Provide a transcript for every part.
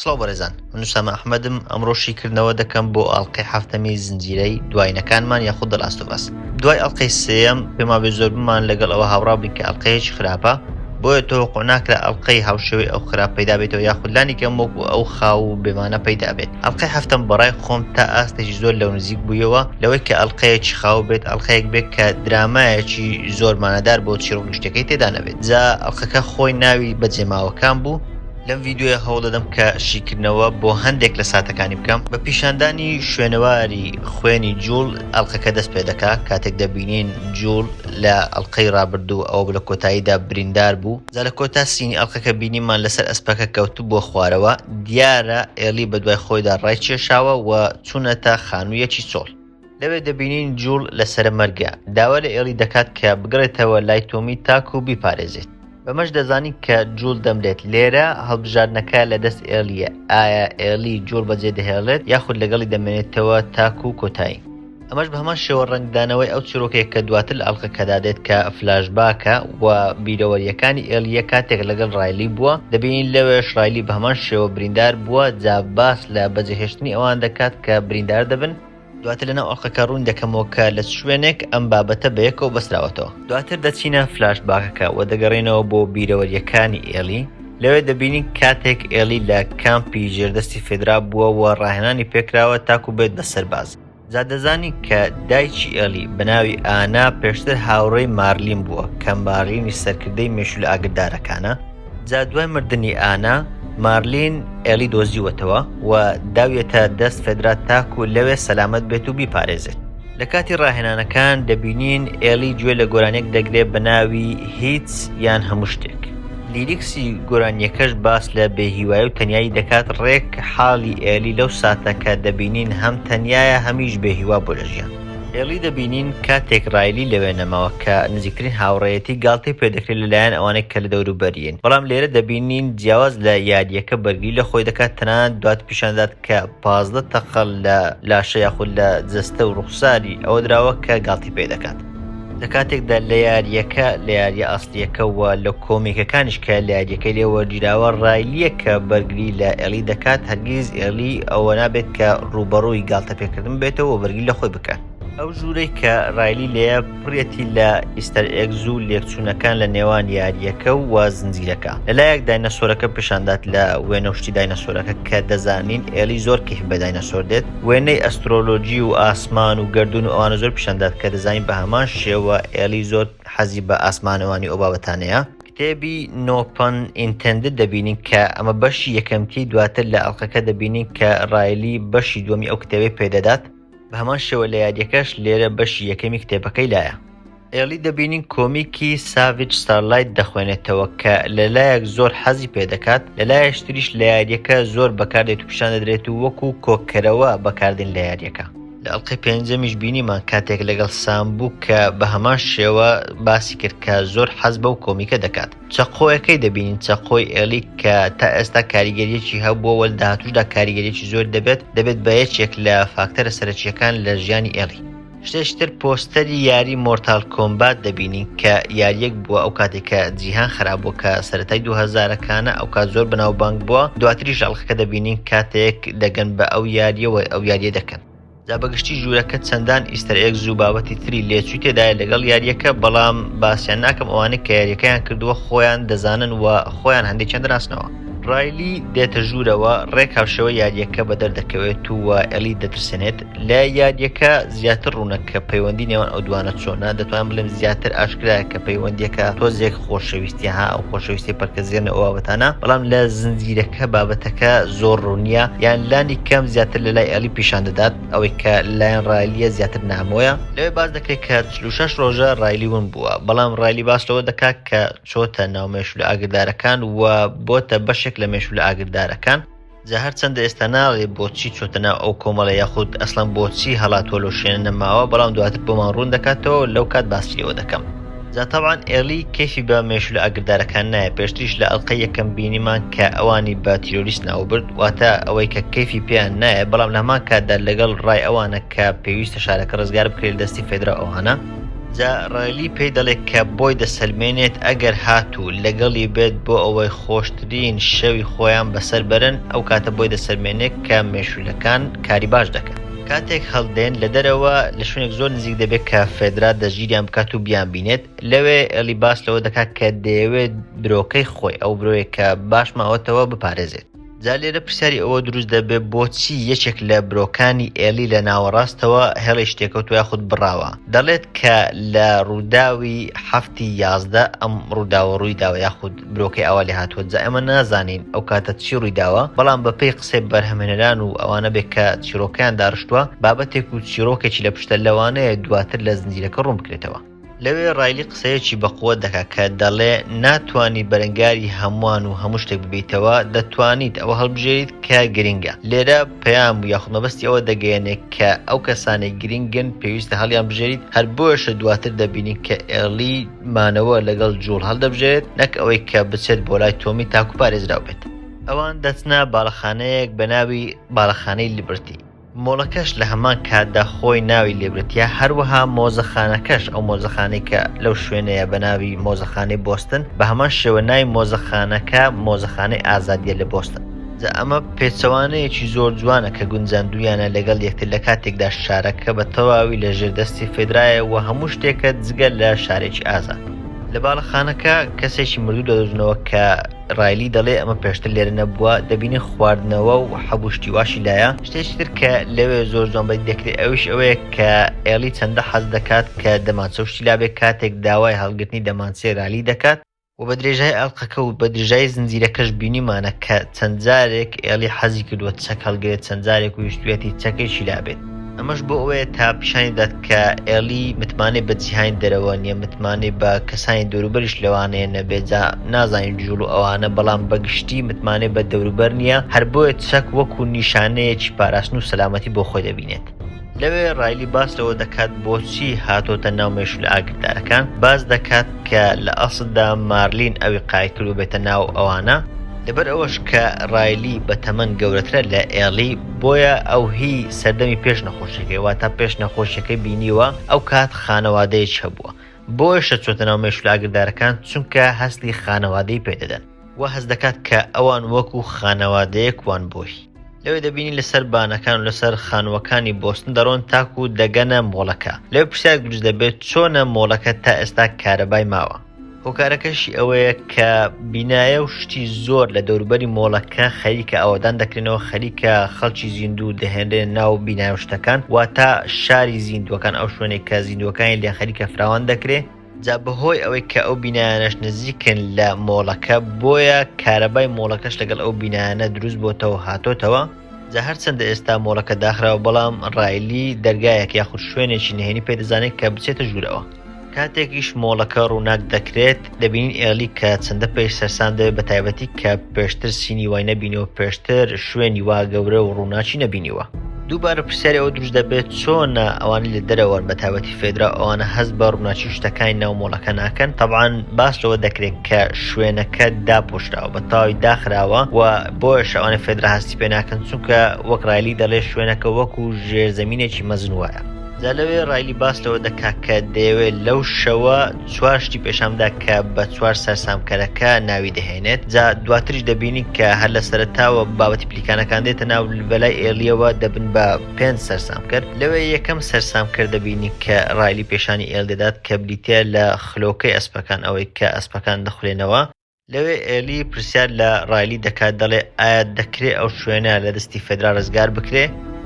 سڵاو بەڕێزان من ئوسامە ئەحمەدم ئەمڕۆ شیکردنەوە دەکەم بۆ ئەڵقەی حەفتەمی زنجیرەی دواینەکانمان یاخود The Last of Us دوای ئەڵقەی سێیەم پێما بێ زۆربمان لەگەڵ ئەوە هاوڕا بین کە ئەڵقەیەکی خراپە بۆیە تەوەقع ناکرا ئەڵقەی هاوشێوەی ئەو خراپ پەیدا بێتەوە یاخود لانی کەم وەکو ئەو خاو و بێمانە پەیدا بێت ئەڵقەی حەفتەم بەڕای خۆم تا ئاستێکی زۆر لەو نزیک بوویەوە لەوەی کە ئەڵقەیەکی خاو بێت ئەڵقەیەک بێت کە درامایەکی زۆر مانادار بۆ چیرۆک گشتەکەی تێدا نەبێت جا ئەڵقەکە خۆی ناوی بەجێماوەکان بوو لەم ڤیدیۆیە هەوڵدەدەم کە شیکردنەوە بۆ هەندێک لە ساتەکانی بکەم بە پیشاندانی شوێنەواری خوێنی جوڵ ئەڵقەکە دەست پێ دەکا کاتێک دەبینین جوڵ لە ئەڵقەی ڕابردوو ئەوە لە کۆتاییدا بریندار بوو جا لە کۆتا scene ی ئەڵقەکە بینیمان لەسەر ئەسپەکە کەوتبووە خوارەوە دیارە ئێڵی بەدوای خۆیدا ڕایکێشاوە و چوونەتە خانوویەکی چۆڵ. لەوێ دەبینین جوڵ لە سەرەمەرگە داوا لە ئێڵی دەکات کە بگەڕێتەوە لای تۆمی تاکو بیپارێزێت. بەمەش دەزانین کە جوڵ دەمرێت. لێرە هەڵبژاردنەکە لە دەست ئێڵییە، ئایا ئێڵی جوڵ بەجێ دەهێڵێت یاخود لەگەڵی دەمێنێتەوە تاکو کۆتایی. ئەمەش بە هەمان شێوە ڕەنگدانەوەی ئەو چیرۆکەیە کە دواتر لە ئەڵقەکەدا دێت کە flashback ە و بیرەوەرییەکانی ئێڵییە کاتێک لەگەڵ ڕایلی بووە، دەبینین لەوێش ڕایلی بە هەمان شێوە بریندار بووە، جا باس لە بەجێهێشتنی ئەوان دەکات کە بریندار دەبن. دواتر لەناو ئەڵقەکە ڕوون دەکەمەوە کە لە چ شوێنێک ئەم بابەتە بەیەکەوە بەستراوەتەوە. دواتر دەچینە flashback ەکە و دەگەڕێینەوە بۆ بیرەوەرییەکانی ئێڵی، لەوێ دەبینین کاتێک ئێڵی لە کامپی ژێردەستی فێدرا بووە و ڕاهێنانی پێکراوە تاکو بێت بە سەرباز. جا دەزانین کە دایکی ئێڵی بە ناوی ئانا پێشتر هاوڕێی مارلین بووە کە مارلینی سەرکردەی مێشولە ئاگردارەکانە. جا دوای مردنی ئانا، مارلین ئێڵی دۆزیوەتەوە و داویەتە دەست فێدرا تاکو لەوێ سەلامەت بێت و بیپارێزێت. لە کاتی ڕاهێنانەکان دەبینین ئێڵی گوێ لە گۆرانیەک دەگرێت بە ناوی هیچ یان هەموو شتێک. lyrics ی گۆرانیەکەش باس لە بێهیوایی و تەنیایی دەکات ڕێک حاڵی ئێلی لەو ساتە کە دەبینین هەم تەنیایە هەمیش بێهیوا بۆ لە ژیان. ئێڵی دەبینین کاتێک ڕایلی لەوێ نەماوە کە نزیکترین هاوڕێیەتی گاڵتەی پێدەکرێت لەلایەن ئەوانەی کە لە دەوروبەریین بەڵام لێرە دەبینین جیاواز لە یارییەکە بەرگری لە خۆی دەکات تەنانەت دوات پیشاندات کە 15 تەقەڵ لە لاشە یاخود لە جەستە و ڕوخساری ئەوە دراوە کە گاڵتەی پێدەکات. لە کاتێکدا لە یارییەکە لە یارییە ئەسڵییەکە و لە کۆمیکەکانیش کە لە یارییەکەی لێ وەرگیراوە ڕایلییە کە بەرگری لە ئێڵی دەکات هەرگیز ئێڵی ئەوە نابێت کە ڕووبەڕووی گاڵتەپێکردن بێتەوە و بەرگری لە خۆی بکات. ئەو ژوورەی کە ڕایلی لێیە پڕیەتی لە Easter eggs و لێکچوونەکان لە نێوان یارییەکە و زنجیرەکە. لە لایەک داینەسۆرەکە پیشاندات لە وێنە و شتی داینەسۆرەکە کە دەزانین ئێڵی زۆر کەیف بە داینەسۆر دێت، وێنەی ئەسترۆلۆجی و ئاسمان و گەردوون و ئەوانە زۆر پیشاندات کە دەزانین بە هەمان شێوە ئێڵی زۆر حەزی بە ئاسمانەوانی ئەو بابەتانەیە. کتێبی No Pun Intended دەبینین کە ئەمە بەشی یەکەمتی دواتر لە ئەڵقەکە دەبینین کە ڕایلی بەشی دووەمی ئەو کتێبەی پێدەدات. بە هەمان شێوە لە یاریەکەش لێرە بەشی یەکەمی کتێبەکەی لایە. ئێڵی دەبینین کۆمیکی Savage Starlight دەخوێنێتەوە کە لەلایەک زۆر حەزی پێدەکات لەلایەش تریش لە یاریەکە زۆر بەکاردێت و پیشان دەدرێت و وەکو کۆکەرەوە بەکاردێن لە یاریەکە. لە ئەڵقەی پێنجەمیش بینیمان کاتێک لەگەڵ سام بوو کە بە هەمان شێوە باسی کرد کە زۆر حەز بەو کۆمیکە دەکات. چەقۆیەکەی دەبینین چەقۆی ئێڵی کە تا ئێستا کاریگەریەکی هەبووە وە لە داهاتووشدا کاریگەریەکی زۆر دەبێت دەبێت بە یەکێک لە فاکتەرە سەرەکیەکان لە ژیانی ئێڵی. شتێکی تر پۆستەری یاری Mortal Kombat دەبینین کە یاریەک بووە ئەو کاتێک کە جیهان خراپ بووە کە سەرەتای دوو هەزارەکانە ئەو کات زۆر بەناوبانگ بووە دواتریش ئەڵقەکە دەبینین کاتێک دەگەن بە ئەو یاریەوە ئەو یاریە دەکەن. جا بەگشتی ژوورەکە چەندان Easter eggs و بابەتی تری لێچووی تێدایە لەگەڵ یاریەکە بەڵام باسیان ناکەم ئەوانەی کە یاریەکەیان کردووە خۆیان دەزانن و خۆیان هەندێکیان دەناسنەوە. ڕایلی دێتە ژوورەوە ڕێک هاوشێوەی یاریەکە بەدەر دەکەوێت و ئێلی دەترسێنێت لە یاریەکە زیاتر ڕوونە کە پەیوەندی نێوان ئەو دوانە چۆنە دەتوانم بڵێم زیاتر ئاشکرایە کە پەیوەندیەکە تۆزێک خۆشەویستی ها ئەو خۆشەویستی پەرکەزیێنە ئەو بابەتانە بەڵام لە زنجیرەکە بابەتەکە زۆر ڕوونیە یان لانی کەم زیاتر لە لای ئێلی پیشان دەدات ئەوەی کە لایەن ڕایلیە زیاتر نامۆیە لەوێ باس دەکرێت کە 46 ڕۆژە ڕایلی ون بووە بەڵام ڕایلی باس لەوە دەکات کە چۆتە ناو مێشولە ئاگردارەکان و بۆتە بەشێک لە مێشولە ئاگردارەکان جا هەرچەندە ئێستا ناڵێ بۆچی چۆتە ناو ئەو کۆمەڵە یاخود ئەسڵەن بۆچی هەڵاتوە لەو شوێنە نەماوە بەڵام دواتر بۆمان ڕوون دەکاتەوە لەو کات باسی لێوە دەکەم. جا تەبعەن ئێڵی کەیفی بە مێشولە ئاگردارەکان نایە پێشتریش لە ئەڵقەی یەکەم بینیمان کە ئەوانی بە تیرۆریست ناوبرد واتە ئەوەی کە کەیفی پێیان نایە بەڵام لە هەمان کاتدا لەگەڵ ڕای ئەوانە کە پێویستە شارەکە ڕزگار بکرێت لە دەستی فێدرا ئەوانە. جا ڕایلی پێی دەڵێت کە بۆی دەسەلمێنێت ئەگەر هاتوو لەگەڵی بێت بۆ ئەوەی خۆشترین شەوی خۆیان بەسەر بەرن ئەو کاتە بۆی دەسەلمێنێت کە مێشوولەکان کاری باش دەکەن. کاتێک هەڵدێن لە دەرەوە لە شوێنێک زۆر نزیک دەبێت کە فێدرا دەستگیریان بکات و بیانبینێت، لەوێ ئێڵی باس لەوە دەکات کە دەیەوێت برۆکەی خۆی ئەو برۆیە کە باش ماوەتەوە بپارێزێت. جا لێرە پرسیاری ئەوە دروست دەبێت بۆچی یەکێک لە برۆکانی ئێلی لە ناوەڕاستەوە هێڵی شتێکەوتوە یاخود بڕاوە؟ دەڵێت کە لە ڕووداوی حەفتی 11 ئەم ڕووداوە ڕووی داوە یاخود برۆکەی ئاوا لێ هاتووە جا ئێمە نازانین ئەو کاتە چی ڕووی داوە بەڵام بەپێی قسەی بەرهەمهێنەران و ئەوانە بێت کە چیرۆکەیان داڕشتووە بابەتێک و چیرۆکێکی لە پشتە لەوانەیە دواتر لە زنجیرەکە ڕوون بکرێتەوە. لەوێ ڕایلی قسەیەکی بەقوەت دەکات کە دەڵێ ناتوانی بەرەنگاری هەمووان و هەموو شتێک ببیتەوە، دەتوانیت ئەوە هەڵبژێریت کە گرنگە. لێرە پەیام و یاخود مەبەستی ئەوە دەگەیەنێت کە ئەو کەسانەی گرنگن پێویستە هەڵیان بژێریت، هەر بۆیەشە دواتر دەبینین کە ئێڵی مانەوە لەگەڵ جوڵ هەڵدەبژێرێت نەک ئەوەی کە بچێت بۆ لای تۆمی تاکو پارێزراو بێت. ئەوان دەچنە باڵەخانەیەک بە ناوی باڵەخانەی لیبرتی. مۆڵەکەش لە هەمان کاتدا خۆی ناوی لیبرتیە، هەروەها مۆزەخانەکەش ئەو مۆزەخانەی کە لەو شوێنەیە بە ناوی مۆزەخانەی بۆستن بە هەمان شێوە ناوی مۆزەخانەکە مۆزەخانەی ئازادیە لە بۆستن. جا ئەمە پێچەوانەیەکی زۆر جوانە کە گونجاندوویانە لەگەڵ یەکتر لە کاتێکدا شارەکە بە تەواوی لە ژێر دەستی فێدرایە و هەموو شتێکە جگە لە شارێکی ئازاد. لە باڵەخانەکە کەسێکی مردوو دەدۆزنەوە کە ڕایلی دەڵێ ئەمە پێشتر لێرە نەبووە، دەبینی خواردنەوە و حەب و شتی واشی لایە. شتێکی تر کە لەوێ زۆر جوان بەدی دەکرێت ئەویش ئەوەیە کە ئێڵی چەندە حەز دەکات کە دەمانچە و شتی لابێ کاتێک داوای هەڵگرتنی دەمانچەی ڕالی دەکات، وە بە درێژای ئەڵقەکە و بە درێژای زنجیرەکەش بینیمانە کە چەند جارێک ئێڵی حەزی کردووە چەک هەڵگرێت چەند جارێک ویستویەتی چەکێکی لابێت. ئەمەش بۆ ئەوەیە تا پیشانی بدات کە ئێڵی متمانەی بە جیهانی دەرەوە نییە، متمانەی بە کەسانی دەوروبەریش لەوانەیە نەبێت، جا نازانین جوڵ و ئەوانە، بەڵام بە گشتی متمانەی بە دەوروبەر نییە، هەر بۆیە چەک وەکو نیشانەیەکی پاراستن و سەلامەتی بۆ خۆی دەبینێت. لەوێ ڕایلی باس لەوە دەکات بۆچی هاتۆتە ناو مێشولە ئاگردارەکان، باس دەکات کە لە ئەسڵدا مارلین ئەوی قایل کردووە بێتە ناو ئەوانە، لەبەر ئەوەش کە ڕایلی بە تەمەن گەورەترە لە ئێڵی بۆیە ئەو هی سەردەمی پێش نەخۆشیەکەی واتا پێش نەخۆشیەکەی بینیوە ئەو کات خانەوادەیەکی هەبووە بۆیەشە چۆتە ناو مێشولە ئاگردارەکان چونکە هەستی خانەوادەی پێ دەدەن و هەست دەکات کە ئەوان وەکو خانەوادەیەک وان بۆی. لەوێ دەبینین لەسەر بانەکان و لەسەر خانووەکانی بۆستن دەڕۆن تاکو دەگەنە مۆڵەکە. لەوێ پرسیارێک دروست دەبێت چۆنە مۆڵەکە تا ئێستا کارەبای ماوە؟ هۆکارەکەشی ئەوەیە کە بینایە و شتی زۆر لە دەوروبەری مۆڵەکە خەریکە ئاوەدان دەکرێنەوە، خەریکە خەڵکی زیندوو دەهێنرێنە ناو بینایە و شتەکان، واتە شاری زیندووەکان، ئەو شوێنەی کە زیندووەکانی لێن خەریکە فراوان دەکرێ. جا بەهۆی ئەوەی کە ئەو بینایانەش نزیکن لە مۆڵەکە بۆیە کارەبای مۆڵەکەش لەگەڵ ئەو بینایانە دروست بۆتەوە هاتۆتەوە، جا هەرچەندە ئێستا مۆڵەکە داخراوە بەڵام ڕایلی دەرگایەک یاخود شوێنێکی نهێنی پێ دەزانێت کە بچێتە ژوورەوە. کاتێکیش مۆڵەکە ڕووناک دەکرێت دەبینین ئێڵی کە چەندە پێش سەرسام دەبێت بە تایبەتی کە پێشتر scene ی وای نەبینیوە پێشتر شوێنی وا گەورە و ڕووناکی نەبینیوە. دووبارە پرسیاری ئەوە دروست دەبێت چۆنە ئەوانەی لە دەرەوەن بە تایبەتی فێدرا و ئەوانە هەست بە ڕووناکی و شتەکانی ناو مۆڵەکە ناکەن تەبعەن باس لەوە دەکرێت کە شوێنەکە داپۆشراوە بە تەواوی داخراوە و بۆیەش ئەوانەی فێدرا هەستی پێ ناکەن چونکە وەک ڕایلی دەڵێ شوێنەکە وەکو ژێرزەمینێکی مەزن وایە. جا لەوێ ڕایلی باس لەوە دەکات کە دەیەوێت لەو شەوە چوار شتی پێشان بدا کە بە چوار سەرسامکەرەکە ناوی دەهێنێت جا دواتریش دەبینین کە هەر لە سەرەتاوە بابەتی پلیکانەکان دێتە ناو بەلای ئێڵیەوە دەبن بە پێنج سەرسامکەر لەوێ یەکەم سەرسامکەر دەبینین کە ڕایلی پێشانی ئێل دەدات کە بریتە لە خلۆکەی ئەسپەکان ئەوەی کە ئەسپەکان دەخولێنەوە لەوێ ئێلی پرسیار لە ڕایلی دەکات دەڵێ ئایا دەکرێ ئەو شوێنە لە دەستی فێدرا ڕزگار بکرێ؟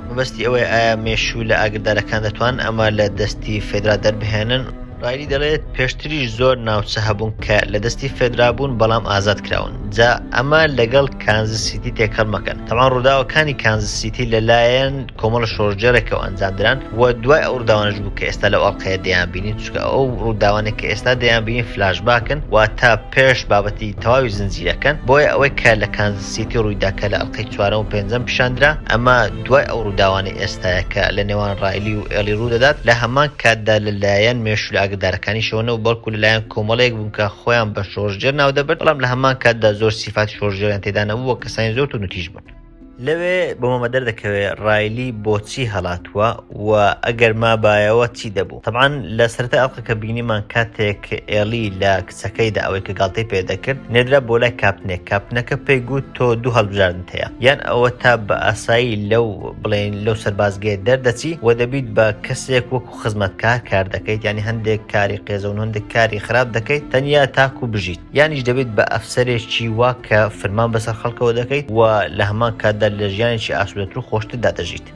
مەبەستی ئەوەیە ئایا مێشوو لە ئاگردارەکان دەتوانن ئەمە لە دەستی فێدرا دەربهێنن؟ ڕایلی دەڵێت پێشتریش زۆر ناوچە هەبوون کە لە دەستی فێدرا بوون بەڵام ئازاد کراون جا ئەمە لەگەڵ کانزس سیتی تێکەڵ مەکەن تەبعەن ڕووداوەکانی کانزس سیتی لەلایەن کۆمەڵە شۆڕشگێڕێکەوە ئەنجامدران و دوای ئەو ڕووداوانەش بوو کە ئێستا لەو ئەڵقەیە دەیانبینین چونکە ئەو ڕووداوانەی کە ئێستا دەیانبینین flashback ن واتە پێش بابەتی تەواوی زنجیرەکەن بۆیە ئەوەی کە لە کانزس سیتی ڕوویدا کە لە ئەڵقەی چوارەم و پێنجەم پیشاندرا ئەمە دوای ئەو ڕووداوانەی ئێستایە کە لە نێوان ڕایلی و ئێڵی ڕوودەدات لە هەمان کاتدا لە لایەن مێشولە ئاگردارەکانیشەوە نەبوو بەڵکو لە لایەن کۆمەڵێک بوون کە خۆیان بە شۆڕشگێر ناودەبرد بەڵام لە هەمان کاتدا زۆر سیفاتی شۆڕشگێڕیان تێدا نەبوو و کەسانی زۆر توندوتیژ بوون. لەوێ بۆمە دەردەکەوێ ڕایلی بۆچی هەڵاتووە و ئەگەر مابایەوە چی دەبوو. تەبعەن لە سەرەتای ئەڵقەکە بینیمان کاتێک ئێڵی لە کچەکەیدا ئەوەی کە گاڵتەی پێ دەکرد نێردرا بۆ لای کاپتنێک، کاپتنەکە پێی گوت تۆ دوو هەڵبژاردنت هەیە یان ئەوەتا بە ئاسایی لەو بڵێین لەو سەربازگەیە دەردەچی و دەبیت بە کەسێک وەکو خزمەتکار کار دەکەیت یانی هەندێک کاری قێزەون و هەندێک کاری خراپ دەکەیت تەنیا تاکو بژیت یانیش دەبیت بە ئەفسەرێکی وا کە فرمان بەسەر خەڵکەوە دەکەیت و لە هەمان کاتدا لە ژیانێکی ئاسوودەتر و خۆشتردا دەژیت.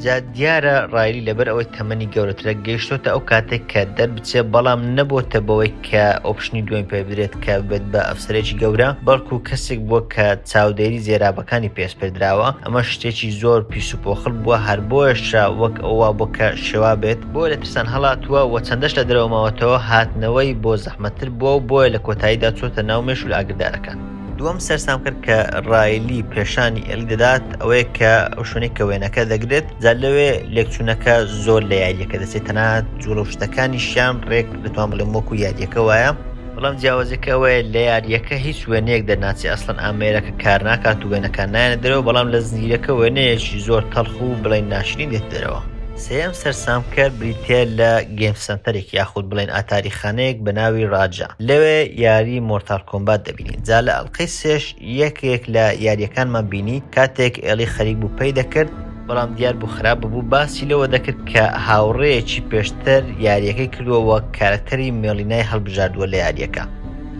جا دیارە ڕایلی لەبەر ئەوەی تەمەنی گەورەترە گەیشتۆتە ئەو کاتێک کە دەربچێ بەڵام نەبۆتە بەوەی کە option ی دووەمی پێ بدرێت کە ببێت بە ئەفسەرێکی گەورە بەڵکو کەسێک بووە کە چاودێری زێرابەکانی پێسپێردراوە ئەمە شتێکی زۆر پیس و پۆخڵ بووە هەر بۆیەشە وەک ئەوە بۆ کە شێوا بێت بۆیە لە ترسان هەڵاتووە و چەندەش لە دەرەوە ماوەتەوە هاتنەوەی بۆ زەحمەتتر بووە و بۆیە لە کۆتاییدا چۆتە ناو مێشولە ئاگردارەکان. دووەم سەرسامکەر کە ڕایلی پێشانی ئێلی دەدات ئەوەیە کە ئەو شوێنەی کە وێنەکە دەگرێت جا لەوێ لێکچوونەکە زۆر لە یاریەکە دەچێت تەنانەت جوڵە و شتەکانیشیان ڕێک دەتوان بڵێم وەکو یاریەکە وایە بەڵام جیاوازیەکە ئەوەیە لە یاریەکە هیچ وێنەیەک دەرناچێت ئەسڵەن ئامێرەکە کار ناکات و وێنەکان نایەنە دەرەوە بەڵام لە زنجیرەکە وێنەیەکی زۆر تەڵخ و بڵێن ناشرین دێتە دەرەوە. سێیەم سەرسامکەر بریتیە لە game center ێک یاخود بڵێن ئاتاریخانەیەک بە ناوی ڕاجا لەوێ یاری مۆرتال کۆمبات دەبینین جا لە ئەڵقەی سێش یەکێک لە یاریەکانمان بینی کاتێک ئێڵی خەریک بوو پێی دەکرد بەڵام دیار بوو خراپ ببوو باسی لەوە دەکرد کە هاوڕێیەکی پێشتر یاریەکەی کردووە وە کارەکتەری مێڵینای هەڵبژاردووە لە یاریەکە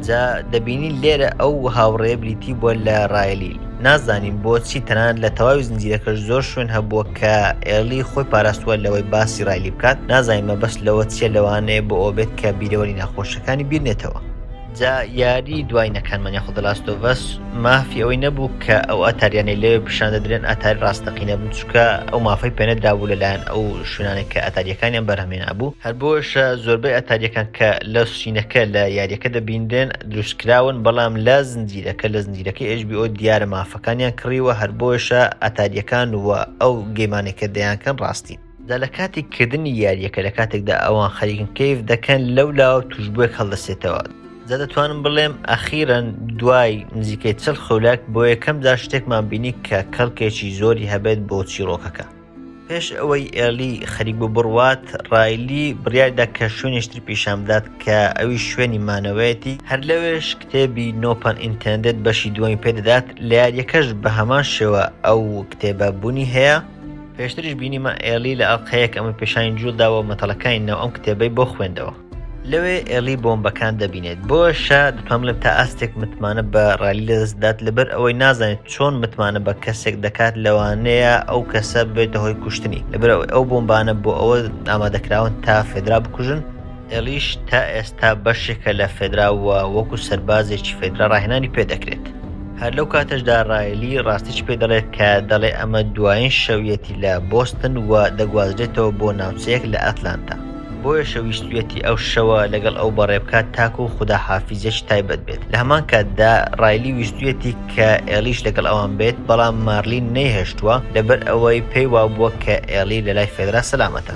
جا دەبینین لێرە ئەو هاوڕێیە بریتی بووە لە ڕایلی نازانین بۆچی تەنانەت لە تەواوی زنجیرەکەش زۆر شوێن هەبووە کە ئێڵی خۆی پاراستووە لەوەی باسی ڕایلی بکات نازانین مەبەست لەوە چییە لەوانەیە بۆ ئەوە بێت کە بیرەوەری ناخۆشەکانی بیرنێتەوە. جا یاری دواینەکانمان یاخود The Last of Us مافی ئەوەی نەبوو کە ئەو ئاتاریانەی لەوێ پیشان دەدرێن ئاتاری ڕاستەقینە بن چونکە ئەو مافەی پێنەدرابوو لەلایەن ئەو شوێنانەی کە ئاتاریەکانیان بەرهەمهێنابوو هەر بۆیەشە زۆربەی ئاتاریەکان کە لە scene ەکە لە یاریەکە دەبینرێن دروستکراون بەڵام لە زنجیرەکە لە زنجیرەکەی HBO دیارە مافەکانیان کڕیوە هەر بۆیەشە ئاتاریەکان و ئەو game انەی کە دەیانکەن ڕاستین. جا لە کاتی کردنی یاریەکە لە کاتێکدا ئەوان خەریکن کەیف دەکەن لەولاوە توشبووێک هەڵدەسێتەوە جا دەتوانم بڵێم ئەخیرەن دوای نزیکەی چل خولەک بۆ یەکەم جار شتێکمان بینی کە کەڵکێکی زۆری هەبێت بۆ چیڕۆکەکە. پێش ئەوەی ئێلی خەریک بوو بڕوات، ڕایلی بڕیاریدا کە شوێنێکی تر پیشان بدات کە ئەویش شوێنی مانەوەیەتی، هەر لەوێش کتێبی No Pun Intended بەشی دووەمی پێدەدات، لە یارییەکەش بە هەمان شێوە ئەو کتێبە بوونی هەیە، پێشتریش بینیمان ئێلی لە ئەڵقەیەک ئەمەی پێشانی جوڵ داوە و مەتەڵەکانی ناو ئەم کتێبەی بۆ خوێندەوە. لەوێ ئێلی بۆمبەکان دەبینێت، بۆیەشە دەتوانم بڵێم تا ئاستێک متمانە بە ڕایلی لەدەست دەدات لەبەر ئەوەی نازانێت چۆن متمانە بە کەسێک دەکات لەوانەیە ئەو کەسە ببێتە هۆی کوشتنی لەبەر ئەوەی ئەو بۆمبانە بۆ ئەوە ئامادەکراون تا فێدرا بکوژن، ئێلیش تا ئێستا بەشێکە لە فێدرا و وەکو سەربازێکی فێدرا ڕاهێنانی پێ دەکرێت. هەر لەو کاتەشدا ڕایلی ڕاستیی پێ دەڵێت کە دەڵێ ئەمە دوایین شەویەتی لە بۆستن و دەگوازرێتەوە بۆ ناوچەیەک لە ئەتلانتا. بۆیەشە ویستویەتی ئەو شەوە لەگەڵ ئەو بەڕێ بکات تاکو خوداحافیزیەکی تایبەت بێت. لە هەمان کاتدا ڕایلی ویستویەتی کە ئێلیش لەگەڵ ئەوان بێت، بەڵام مارلین نەیهێشتووە لەبەر ئەوەی پێی وابووە کە ئێلی لەلای فێدرا سەلامەتە.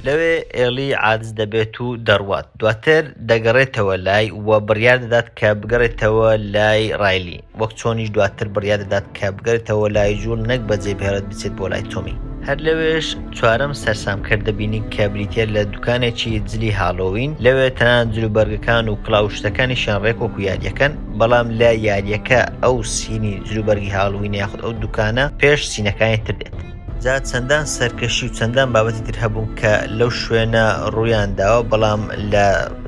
لەوێ ئێلی عاجز دەبێت و دەڕوات، دواتر دەگەڕێتەوە لای و بڕیار دەدات کە بگەڕێتەوە لای ڕایلی، وەک چۆنیش دواتر بڕیار دەدات کە بگەڕێتەوە لای جوڵ نەک بەجێی بهێڵێت بچێت بۆ لای تۆمی. هەر لەوێش چوارەم سەرسامکەر دەبینین کە بریتییە لە دوکانێکی جلی هاڵۆوین، لەوێ تەنانەت جلوبەرگەکان و کڵاو و شتەکانیشیان ڕێک وەکو یارییەکەن، بەڵام لە یارییەکە ئەو scene ی جلوبەرگی هاڵۆوینە یاخود ئەو دوکانە پێش scene ەکانی تر دێت. جا چەندان سەرکەشی و چەندان بابەتی تر هەبوون کە لەو شوێنە ڕوویان داوە بەڵام لە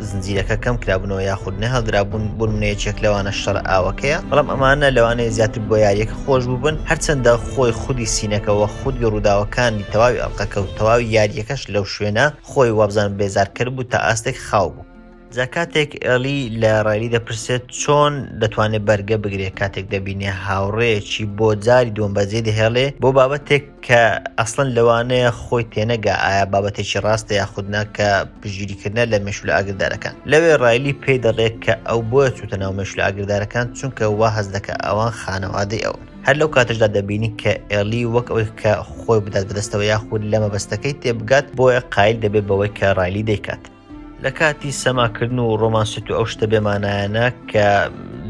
زنجیرەکە کەم کرابوونەوە یاخود نەهێڵدرابوون بۆ نمونە یەکێک لەوانە شەڕە ئاوەکەیە بەڵام ئەمانە لەوانەیە زیاتر بۆ یاریەکە خۆش بووبن هەرچەندە خۆی خودی scene ەکە وە خودی ڕووداوەکانی تەواوی ئەڵقەکە و تەواوی یاریەکەش لەو شوێنە خۆی وابزانم بێزارکەر بوو تا ئاستێک خاو بوو. جا کاتێک ئێلی لە ڕایلی دەپرسێت چۆن دەتوانێت بەرگە بگرێت کاتێک دەبینێ هاوڕێیەکی بۆ جاری دووەم بەجێ دەهێڵێ بۆ بابەتێک کە ئەسڵەن لەوانەیە خۆی تێنەگا ئایا بابەتێکی ڕاستە یاخود نا کە پشتگیریکردنە لە مێشولە ئاگردارەکان لەوێ ڕایلی پێی دەڵێت کە ئەو بۆیە چووتە ناو مێشولە ئاگردارەکان چونکە وا هەست دەکا ئەوان خانەوادەی ئەون هەر لەو کاتەشدا دەبینی کە ئێلی وەک ئەوەی کە خۆی بدات بەدەستەوە یاخود لە مەبەستەکەی تێبگات بۆیە قایل دەبێت بەوەی کە ڕایلی دەیکات. لە کاتی سەماکردن و ڕۆمانسیت و ئەو شتە بێمانایانە کە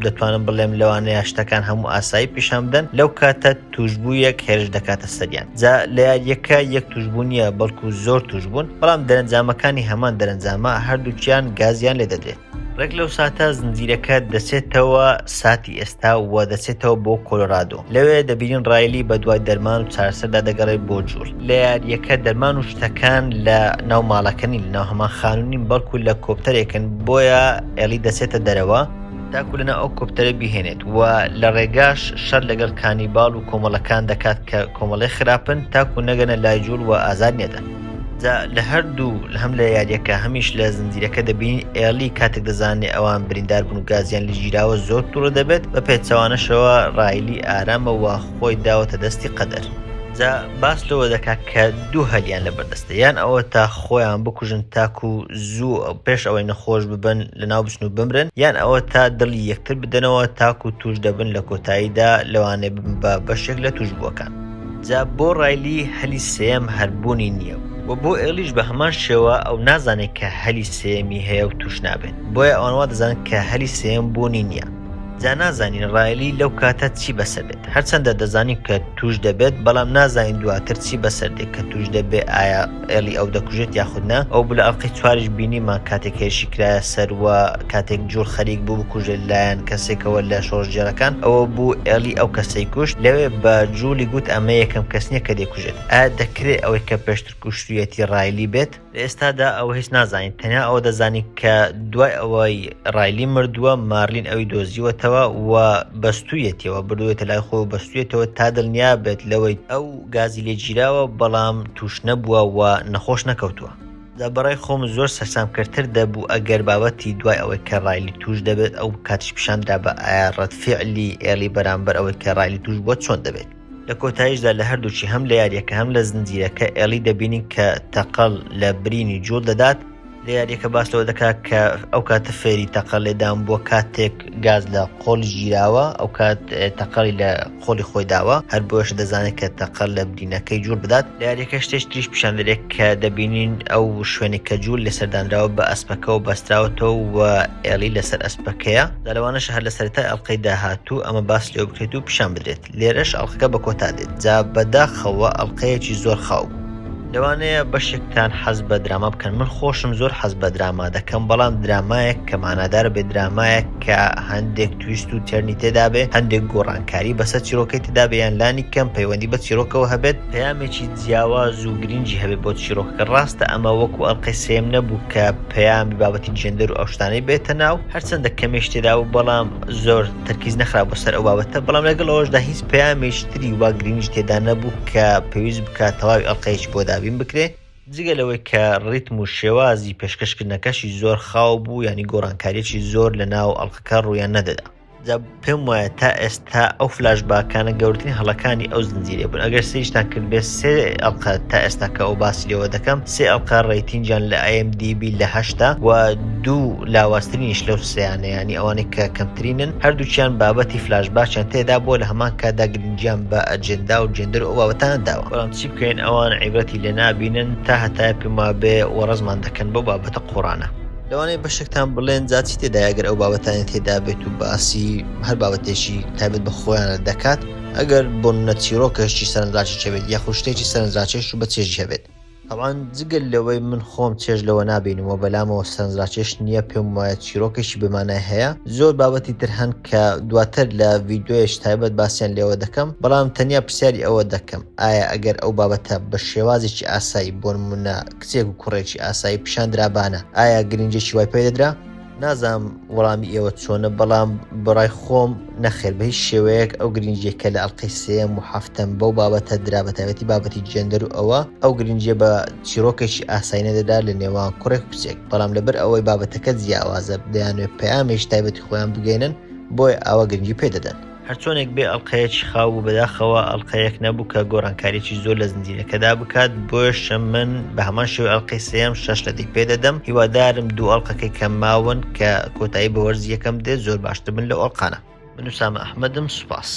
دەتوانم بڵێم لەوانەیە شتەکان هەموو ئاسایی پیشان بدەن، لەو کاتە توشبوویەک هێرش دەکاتە سەریان. جا لە یارییەکە یەک توشبوو نییە بەڵکو زۆر توشبوون، بەڵام دەرەنجامەکانی هەمان دەرەنجامە، هەردووکیان گازیان لێدەدرێت. ڕێک لەو ساتە زنجیرەکە دەچێتەوە ساتی ئێستا و دەچێتەوە بۆ کۆلۆرادۆ. لەوێ دەبینین ڕایلی بەدوای دەرمان و چارەسەردا دەگەڕێت بۆ جوڵ. لە یارییەکە دەرمان و شتەکان لە ناو ماڵەکە نین، لەناو هەمان خانوو نین، بەڵکو لە کۆپتەرێکن، بۆیە ئێڵی دەچێتە دەرەوە تاکو لەناو ئەو کۆپتەرە بیهێنێت و لە ڕێگاش شەڕ لەگەڵ کانیباڵ و کۆمەڵەکان دەکات کە کۆمەڵەی خراپن تاکو نەگەنە لای جوڵ و ئازار نەدەن. جا لە هەردوو هەم لە یاریەکە هەمیش لە زنجیرەکە دەبینین ئێڵی کاتێک دەزانێ ئەوان بریندار بوون و گازیان لێ گیراوە زۆر توڕە دەبێت، بە پێچەوانەشەوە ڕایلی ئارامە و خۆی داوەتە دەستی قەدەر. جا باس لەوە دەکات کە دوو هەلیان لەبەردەستە یان ئەوە تا خۆیان بکوژن تاکو زوو پێش ئەوەی نەخۆش ببن لەناو بچن و بمرن یان ئەوە تا دڵی یەکتر بدەنەوە تاکو توش دەبن لە کۆتاییدا لەوانەیە ببن بە بەشێک لە توشبووەکان. جا بۆ ڕایلی هەلی سێیەم هەر بوونی نییە و بۆ ئێڵیش بە هەمان شێوە ئەو نازانێت کە هەلی سێیەمی هەیە و توش نابێت بۆیە ئەوان وا دەزانن کە هەلی سێیەم بوونی نییە. جا نازانین ڕایلی لەو کاتە چی بەسەر دێت هەرچەندە دەزانین کە توش دەبێت بەڵام نازانین دواتر چی بەسەر دێت کە توش دەبێت ئایا ئێڵی ئەو دەکوژێت یاخود نا ئەو بوو لە ئەڵقەی چواریش بینیمان کاتێک هێرشی کرایە سەر و کاتێک جوڵ خەریک بوو بکوژێت لایەن کەسێکەوە لە شۆڕشگێڕەکان ئەوە بوو ئێڵی ئەو کەسەی کوشت لەوێ بە جوڵی گوت ئەمە یەکەم کەس نییە کە دەیکوژێت ئایا دەکرێت ئەوەی کە پێشتر کوشتویەتی ڕایلی بێت؟ لە ئێستادا ئەوە هیچ نازانین تەنیا ئەوە دەزانین کە دوای ئەوەی ڕایلی مردووە مارلین ئەوی دۆزیوەتەوە و بەستوویەتیەوە بردوێتە لای خۆی و بەستوویەتەوە تا دڵنیا بێت لەوەی ئەو گازی لێگیراوە بەڵام توش نەبووە و نەخۆش نەکەوتووە. جا بەڕای خۆم زۆر سەرسامکەرتر دەبوو ئەگەر بابەتی دوای ئەوەی کە ڕایلی توش دەبێت ئەو کاتیش پیشان درابا ئایا ڕەد فیعلی ئێڵی بەرامبەر ئەوەی کە ڕایلی توش بووە چۆن دەبێت. لە کۆتاییشدا لە هەردووکی هەم لە یاریەکە هەم لە زنجیرەکە ئێڵی دەبینین کە تەقەڵ لە برینی جوڵ دەدات، لە یاریەکە باس لەوە دەکات کە ئەو کاتە فێری تەقە لێدان بووە کاتێک گاز لە قۆڵی گیراوە ئەو کات تەقەڵی لە قۆڵی خۆی داوە هەر بۆیەش دەزانێت کە تەقە لە برینەکەی جوڵ بدات. لە یاریەکە شتێک تریش پیشان دەدرێت کە دەبینین ئەو شوێنێک کە جوڵ لەسەر دانراوە بە ئەسپەکەوە بەستراوەتەوە و ئێڵی لەسەر ئەسپەکەیە، جا لەوانەشە هەر لە سەرەتای ئەڵقەی داهاتوو ئەمە باس لێوە بکرێت و پیشان بدرێت. لێرەش ئەڵقەکە بە کۆتا دێت جا بەداخەوە ئەڵقەیەکی زۆر خاو بوو. لەوانەیە بەشێکتان حەز بە دراما بکەن من خۆشم زۆر حەز بە دراما دەکەم بەڵام درامایەک کە مانادار بێت درامایەک کە هەندێک twist و turn ی تێدا بێ هەندێک گۆڕانکاری بەسەر چیرۆکەی تێدا بێ یان لانی کەم پەیوەندی بە چیرۆکەوە هەبێت پەیامێکی جیاواز و گرنگی هەبێت بۆ چیرۆکەکە ڕاستە ئەمە وەکو ئەڵقەی سێیەم نەبوو کە پەیامی بابەتی جێندەر و ئەو شتانەی بێتە ناو هەرچەندە کەمێش تێدا بوو بەڵام زۆر تەرکیز نەخرابووە سەر ئەو بابەتە بەڵام لەگەڵ ئەوەشدا هیچ پەیامێکی تری وا گرنگی تێدا نەبوو کە پێویست بکات تەواوی ئەڵقەیەکی بۆ دابین بکرێ جگە لەوەی کە ڕیتم و شێوازی پێشکەشکردنەکەشی زۆر خاو بوو یانی گۆڕانکاریەکی زۆر لە ناو ئەڵقەکە ڕوویان نەدەدا. جا پێم وایە تا ئێستا ئەو فلاش باکانە گەورترین هەڵەکانی ئەو زنجیرەیە بوون ئەگەر سەیریشتان کردبێت سێ ئەڵقە تا ئێستا کە ئەو باسی لێوە دەکەم سێ ئەڵقە rating یان لە IMDb لە هەشتا و دوو لاوازترینیش لەو سێیانە یانی ئەوانەی کە کەمترینن هەردووکیان بابەتی فلاش باکیان تێدا بووە لە هەمان کاتدا گرنگیان بە ئەجێندا و جێندەر و ئەو بابەتانە داوە بەڵام چی بکەین ئەوان عیبرەتی لێ نابینن تا هەتایە پێم وابێ وەڕەزمان دەکەن بەو بابەتە قۆڕانە. لەوانەیە بەشێکتان بڵێن جا چی تێدایە گەر ئەو بابەتانە تێدا بێت و باسی هەر بابەتێکی تایبەت بە خۆیانە دەکات ئەگەر بۆ نمونە چیرۆکێکی سەرنجڕاکێش هەبێت یاخود شتێکی سەرنجڕاکێش و بە چێژی هەبێت. تەبعەن جگە لەوەی من خۆم چێژ لەوە نابینم و بەلامەوە سەرنجڕاکێش نییە پێم وایە چیرۆکێکی بەمانای هەیە زۆر بابەتی تر هەن کە دواتر لە ڤیدیۆیەکی تایبەت باسیان لێوە دەکەم بەڵام تەنیا پرسیاری ئەوە دەکەم ئایا ئەگەر ئەو بابەتە بە شێوازێکی ئاسایی بۆ نمونە کچێک و کوڕێکی ئاسایی پیشان درابانە ئایا گرنگێکی وای پێ دەدرا؟ نازانم وەڵامی ئێوە چۆنە بەڵام بەڕای خۆم نەخێر بە هیچ شێوەیەک ئەو گرنگیە کە لە ئەڵلقەی سێیەم و حەفتەم بەو بابەتە درا بە تایبەتی بابەتی جێندەر و ئەوە ئەو گرنگیە بە چیرۆکێکی ئاسایی نەدەدا لە نێوان کوڕێک و کچێک بەڵام لەبەر ئەوەی بابەتەکە جیاوازە دەیانوێت پەیامێکی تایبەتی خۆیان بگەینن بۆیە ئاوا گرنگی پێ دەدەن. هەرچۆنێک بێ ئەڵقەیەکی خاو بوو بەداخەوە ئەڵقەیەک نەبوو کە گۆڕانکاریی زۆر لە زنجیرەکەدا بکات بۆیەشە من بە هەمان شێوەی ئەڵقەی سێیەم شەش لە دەی پێ دەدەم هیوادارم دوو ئەڵقەکەی کە ماون کە کۆتایی بە وەرزی یەکەم دێت زۆر باشتر بن لەو ئەڵقانە. من ئوسامە ئەحمەدم سوپاس.